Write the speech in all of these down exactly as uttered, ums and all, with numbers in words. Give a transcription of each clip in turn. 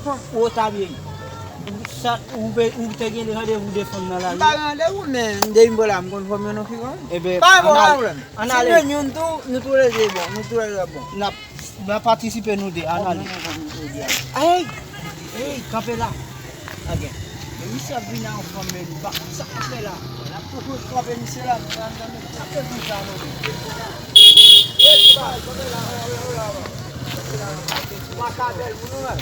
Ou ta byen. Sa, ou, pe- ou te gen randevou de fanm nan lari. M pa gen randevou, men m depi m la, m konn fanm yo nan figi. Ebyen, pa gen pwoblèm. Ann ale. Si m jwenn youn tou, nou tou lè de bon. Nou tou lè de bon. N ap, n ap patisipe nou de. Ann ale. Ey! Ey, kanpe la. Ok. Men misye ap vin ak yon fanm, men li pa konn sa k ap fè la. L ap poko frape misye la, men sa fè pou sa, non. Ey, pa, kanpe la, kanpe la, kanpe la. Ou pa ka bèl moun, non, men.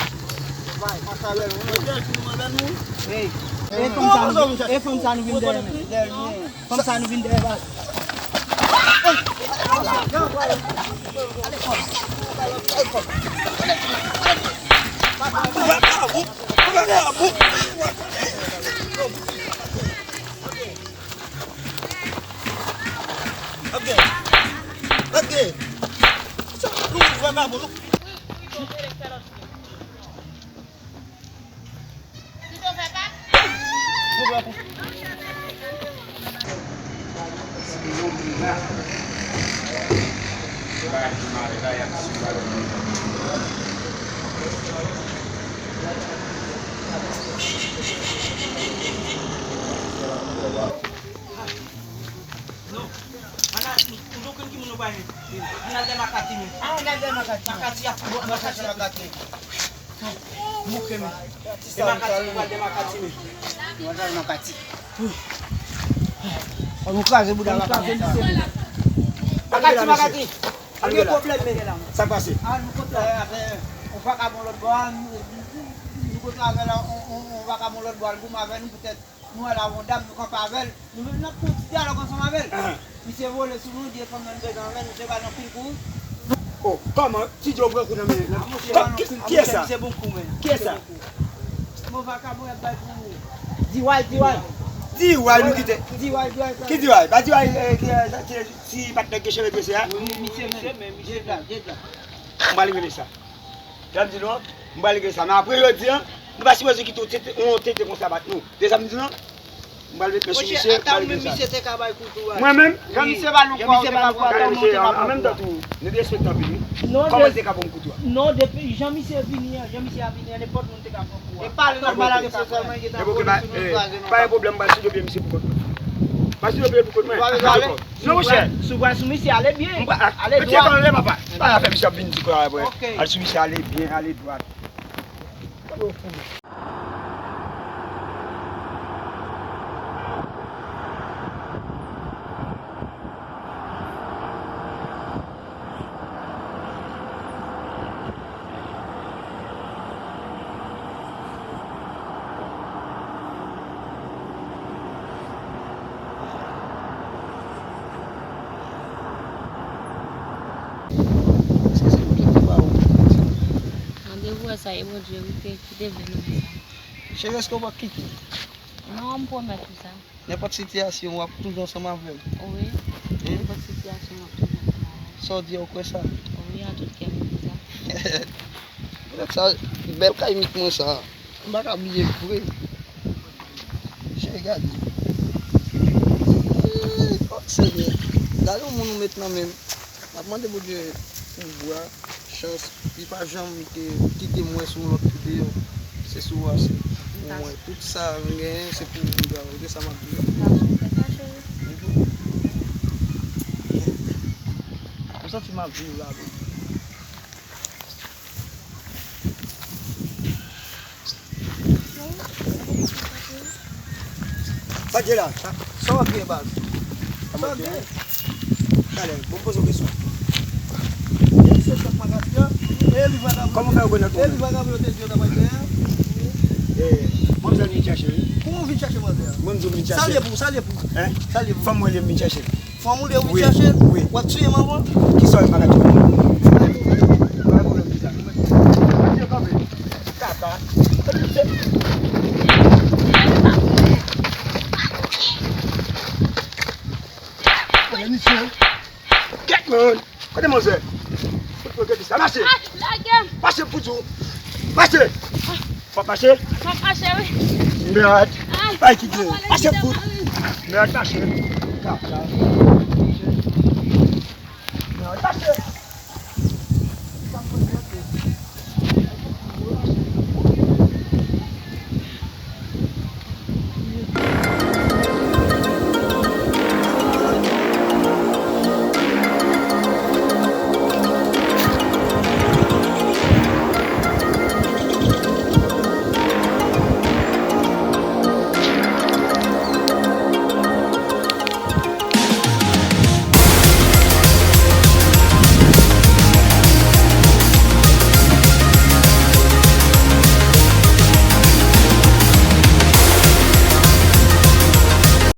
Ou pa ka bèl moun, non. Ey, e fanm sa nou, e fanm sa nou vin dèyè, men. Fanm sa nou vin dèyè baz. Ok. Ok. Sa, nou vagabon, nou. Non. Ann al, nou, nou konn ki moun nou pa renmen. Ann al dèyè makati, men. Ann al dèyè makati. Makati ap fè makati. Bouke, men. E makati, nou pral dèyè makati, men. Nou pral dèyè makati. Ann nou kraze bouda makati. Makati, makati. Pa gen pwoblèm, men. Sa k pase? A, nou kontre avè yon vakabon lòt bò a, nou, nou kontre avè l, yon, yon, yon vakabon lòt bò a, l goumen avè nou poutèt nou wè la yon dam, nou kanpe avè l. Nou menm n ap fè yon ti dyalòg ansanm avè l. Ahan. Misye vole sou nou, di e fanm nan li bezwen avè l, misye ba l anpil kou. Oh, kòman? Ti Djo pran kou nan men l. Misye ba l anpil kou, misye bon kou, men. Kiyès sa? Bon, vakabon y ap bay pou D Y, D Y. D Y nou kite. D Y, D Y. Ki D Y? Pa D Y, eh, ki, eh, ki, ti patnè ki cheve trese a? Wi, misye menm. Jed la, jed la. M pral regle sa. Sa m di nou an, m pral regle sa. Men apre jodi a, nou pa sipoze kite yon tenten, yon tenten konsa bat nou. Tande sa m di nou an? M pral met men sou misye, m pral regle sa. Mwen menm, jan misye ba nou kwa, ou te ka pran kou a. An menm tan tou, nou derespekte anpil, wi. Kòman l te ka ban m kouto a? Non, depi jan misye vini an, jan misye a vini an, nenpòt moun te ka pran kou a. E pa l nan malade sa sèlman, li te ka vole sou nou, kraze nou. Pa gen pwoblèm, m pral sou do pye misye pou kont mwen. M pral sou do pye pou kont mwen. Non, monchè. Si w pral sou misye, ale byen. Ale dwat. Pa afè misye ap vin di kwa apre. Al sou misye, ale byen, ale dwat. Èske se ou menm ki ba ou randevou a? Randevou a sa e Bondye wi te, ki te vle nou fè sa. Cheri, èske w p ap kite m? Non, m pwomèt ou sa. Nenpòt sitiyasyon, w ap toujou ansanm avè m. Wi. Nenpòt sitiyasyon, w ap toujou ansanm avè m. Sa w di a, ou kwè sa? Wi, an tout kè m kwè sa. Poutèt sa, bèl kay Mit mwen sa, m pa ka bliye l vre. Cheri, gade. Eey, o Senyè, gade yon moun ou met nan men m. M ap mande Bondye pouvwa, chans, li pa janm te kite m wè sou yon lòt videyo. Se sou ou ase pou mwen. Tout sa m genyen, se pou ou, Bondye, sa m ap di. M santi m ap viv la, bro. Sa k gen la? Sa w ap gen, baz? Sa w ap gen? Talè, bon, m poze w kesyon. E li se chèf makati a? E li vagabon? Kòman w fè yo konn nan tou? E li vagabon yo te di yo ta pral gen an? E, manzè vin chache, wi. Kòman w vin chache manzè a? Mwen, m di w m vin chache. Salye pou, salye pou. Hein? Salye pou. Fanm mwen li m vin chache. Fanm ou li ou vin chache? Wi. W ap tiye m avan? Kisa w pa ka tiye m? Pa gen pwoblèm, kisa? Mesye kanpe. Kaka. Kote misye? Kèt, man. Kote manzè? Fout mwen kèt sa. Mache. Lage m. Mache pou di w. Mache. W ap mache? M ap mache, wi. Mèd. Ay, bay kite. Mache pou. Mèd, mache. Kaka.